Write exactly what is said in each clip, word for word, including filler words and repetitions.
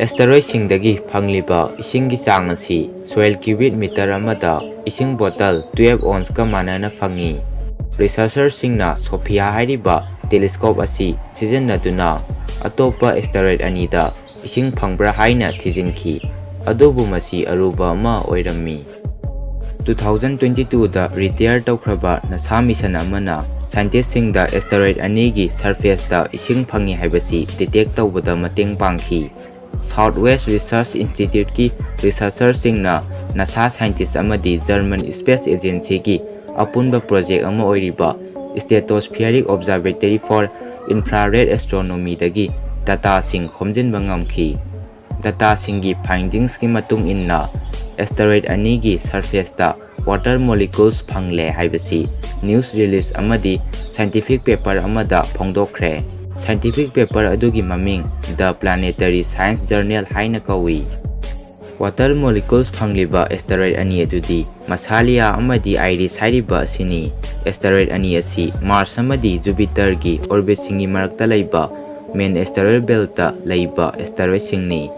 Asteroidꯁꯤꯡꯗꯒꯤ ꯐꯪꯂꯤꯕ ꯏꯁꯤꯡꯒꯤ ꯆꯥꯡ ꯑꯁꯤ soil cubic meter ꯑꯃꯗ ꯏꯁꯤꯡ bottle twelve ounceꯀ ꯃꯥꯟꯅꯅ ꯐꯪꯏ꯫ Researcherꯁꯤꯡꯅ SOFIA ꯍꯥꯏꯔꯤꯕ telescope ꯑꯁꯤ ꯁꯤꯖꯤꯟꯅꯗꯨꯅ ꯑꯇꯣꯞꯄ asteroid ꯑꯅꯤꯗ ꯏꯁꯤꯡ ꯐꯪꯕ꯭ꯔꯥ ꯍꯥꯏꯅ ꯊꯤꯖꯤꯟꯈꯤ, ꯑꯗꯨꯕꯨ ꯃꯁꯤ ꯑꯔꯨꯕ ꯑꯃ ꯑꯣꯏꯔꯝꯃꯤ꯫ Two thousand twenty twoꯗ retire ꯇꯧꯈ꯭ꯔꯕ NASA mission ꯑꯃꯅ scientistꯁꯤꯡꯗ asteroid ꯑꯅꯤꯒꯤ surfaceꯇ ꯏꯁꯤꯡ ꯐꯪꯏ ꯍꯥꯏꯕꯁꯤ detect ꯇꯧꯕꯗ ꯃꯇꯦꯡ ꯄꯥꯡꯈꯤ꯫ Southwest Research Instituteꯀꯤ researcherꯁꯤꯡꯅ NASA scientist ꯑꯃꯗꯤ German Space Agencyꯒꯤ ꯑꯄꯨꯟꯕ project ꯑꯃ ꯑꯣꯏꯔꯤꯕ Stratospheric Observatory for Infrared Astronomyꯗꯒꯤ dataꯁꯤꯡ ꯈꯣꯝꯖꯤꯟꯕ ꯉꯝꯈꯤ꯫ Dataꯁꯤꯡꯒꯤ findingsꯀꯤ ꯃꯇꯨꯡ ꯏꯟꯅ, asteroid ꯑꯅꯤꯒꯤ surfaceꯇ water molecules ꯐꯪꯂꯦ ꯍꯥꯏꯕꯁꯤ news release ꯑꯃꯗꯤ scientific paper ꯑꯃꯗ ꯐꯣꯡꯗꯣꯛꯈ꯭ꯔꯦ꯫ Scientific paper ꯑꯗꯨꯒꯤ ꯃꯃꯤꯡ The Planetary Science Journal ꯍꯥꯏꯅ ꯀꯧꯏ꯫ Water molecules ꯐꯪꯂꯤꯕ asteroid ꯑꯅꯤ ꯑꯗꯨꯗꯤ Massalia ꯑꯃꯗꯤ Iris ꯍꯥꯏꯔꯤꯕ ꯑꯁꯤꯅꯤ꯫ Asteroid ꯑꯅꯤ ꯑꯁꯤ Mars ꯑꯃꯗꯤ Jupiterꯒꯤ orbitꯁꯤꯡꯒꯤ ꯃꯔꯛꯇ ꯂꯩꯕ main asteroid beltꯇ ꯂꯩꯕ asteroidꯁꯤꯡꯅꯤ꯫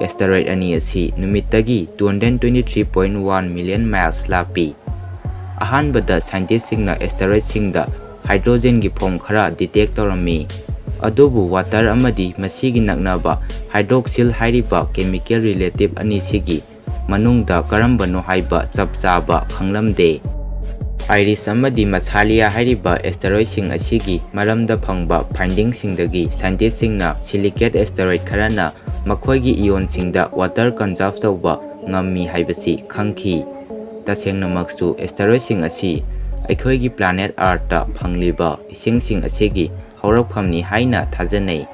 Asteroid ꯑꯅꯤ ꯑꯁꯤ ꯅꯨꯃꯤꯠꯇꯒꯤ two hundred twenty three point one million miles ꯂꯥꯞꯄꯤ꯫ ꯑꯍꯥꯟꯕꯗ scientistꯁꯤꯡꯅ asteroidꯁꯤꯡꯗ hydrogenꯒꯤ form ꯈꯔ detect ꯇꯧꯔꯝꯃꯤ, ꯑꯗꯨꯕꯨ water ꯑꯃꯗꯤ ꯃꯁꯤꯒꯤ ꯅꯛꯅꯕ hydroxyl ꯍꯥꯏꯔꯤꯕ chemical relative ꯑꯅꯤꯁꯤꯒꯤ ꯃꯅꯨꯡꯗ ꯀꯔꯝꯕꯅꯣ ꯍꯥꯏꯕ ꯆꯞ ꯆꯥꯕ ꯈꯪꯂꯝꯗꯦ꯫ Iris ꯑꯃꯗꯤ Massalia ꯍꯥꯏꯔꯤꯕ asteroidꯁꯤꯡ ꯑꯁꯤꯒꯤ ꯃꯔꯝꯗ ꯐꯪꯕ findingꯁꯤꯡꯗꯒꯤ scientistꯁꯤꯡꯅ silicate asteroid ꯈꯔꯅ ꯃꯈꯣꯏꯒꯤ ꯏꯌꯣꯟꯁꯤꯡꯗ water conserve ꯇꯧꯕ ꯉꯝꯃꯤ ꯍꯥꯏꯕꯁꯤ ꯈꯪꯈꯤ꯫ ꯇꯁꯦꯡꯅꯃꯛꯁꯨ, asteroidꯁꯤꯡ ꯑꯁꯤ ꯑꯩꯈꯣꯏꯒꯤ planet Earthꯇ ꯐꯪꯂꯤꯕ ꯏꯁꯤꯡꯁꯤꯡ ꯑꯁꯤꯒꯤ ꯍꯧꯔꯛꯐꯝꯅꯤ ꯍꯥꯏꯅ ꯊꯥꯖꯅꯩ꯫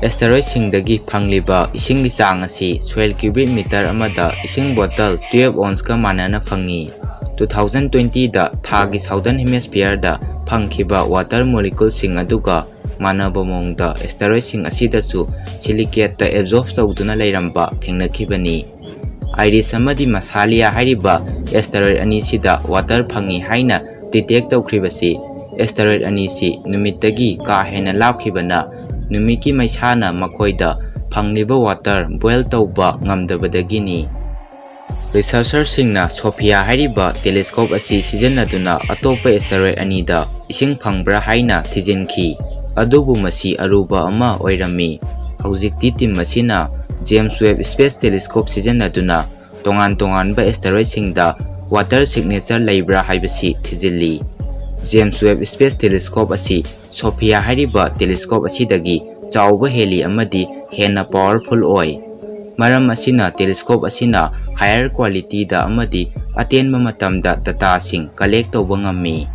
Asteroidꯁꯤꯡꯗꯒꯤ ꯐꯪꯂꯤꯕ ꯏꯁꯤꯡꯒꯤ ꯆꯥꯡ ꯑꯁꯤ soil cubic meter ꯑꯃꯗ ꯏꯁꯤꯡ bottle twelve ounceꯀ ꯃꯥꯟꯅꯅ ꯐꯪꯏ꯫ Two thousand twentyꯗ ꯊꯥꯒꯤ Southern Hemisphereꯗ ꯐꯪꯈꯤꯕ water moleculeꯁꯤꯡ ꯑꯗꯨꯒ ꯃꯥꯟꯅꯕ ꯃꯑꯣꯡꯗ asteroidꯁꯤꯡ ꯑꯁꯤꯗꯁꯨ silicateꯇ absorb ꯇꯧꯗꯨꯅ ꯂꯩꯔꯝꯕ ꯊꯦꯡꯅꯈꯤꯕꯅꯤ꯫ Iris ꯑꯃꯗꯤ Massalia ꯍꯥꯏꯔꯤꯕ asteroid ꯑꯅꯤꯁꯤꯗ water ꯐꯪꯏ ꯍꯥꯏꯅ detect ꯇꯧꯈ꯭ꯔꯤꯕꯁꯤ asteroid ꯑꯅꯤꯁꯤ ꯅꯨꯃꯤꯠꯇꯒꯤ ꯀꯥ ꯍꯦꯟꯅ ꯂꯥꯞꯈꯤꯕꯅ ꯅꯨꯃꯤꯠꯀꯤ ꯃꯩꯁꯥꯅ ꯃꯈꯣꯏꯗ ꯐꯪꯂꯤꯕ water boil ꯇꯧꯕ ꯉꯝꯗꯕꯗꯒꯤꯅꯤ꯫ Researcherꯁꯤꯡꯅ SOFIA ꯍꯥꯏꯔꯤꯕ telescope ꯑꯁꯤ ꯁꯤꯖꯤꯟꯅꯗꯨꯅ ꯑꯇꯣꯞꯄ asteroid ꯑꯅꯤꯗ ꯏꯁꯤꯡ ꯐꯪꯕ꯭ꯔꯥ ꯍꯥꯏꯅ ꯊꯤꯖꯤꯟꯈꯤ, ꯑꯗꯨꯕꯨ ꯃꯁꯤ ꯑꯔꯨꯕ ꯑꯃ ꯑꯣꯏꯔꯝꯃꯤ꯫ ꯍꯧꯖꯤꯛꯇꯤ team ꯑꯁꯤꯅ James Webb Space Telescope ꯁꯤꯖꯤꯟꯅꯗꯨꯅ ꯇꯣꯉꯥꯟ ꯇꯣꯉꯥꯟꯕ asteroidꯁꯤꯡꯗ water signature ꯂꯩꯕ꯭ꯔꯥ ꯍꯥꯏꯕꯁꯤ ꯊꯤꯖꯤꯜꯂꯤ꯫ James Webb Space Telescope ꯑꯁꯤ SOFIA ꯍꯥꯏꯔꯤꯕ telescope ꯑꯁꯤꯗꯒꯤ ꯆꯥꯎꯕ ꯍꯦꯜꯂꯤ ꯑꯃꯗꯤ ꯍꯦꯟꯅ powerful ꯑꯣꯏ꯫ ꯃꯔꯝ ꯑꯁꯤꯅ telescope ꯑꯁꯤꯅ higher qualityꯗ ꯑꯃꯗꯤ ꯑꯇꯦꯟꯕ ꯃꯇꯝꯗ dataꯁꯤꯡ collect ꯇꯧꯕ ꯉꯝꯃꯤ꯫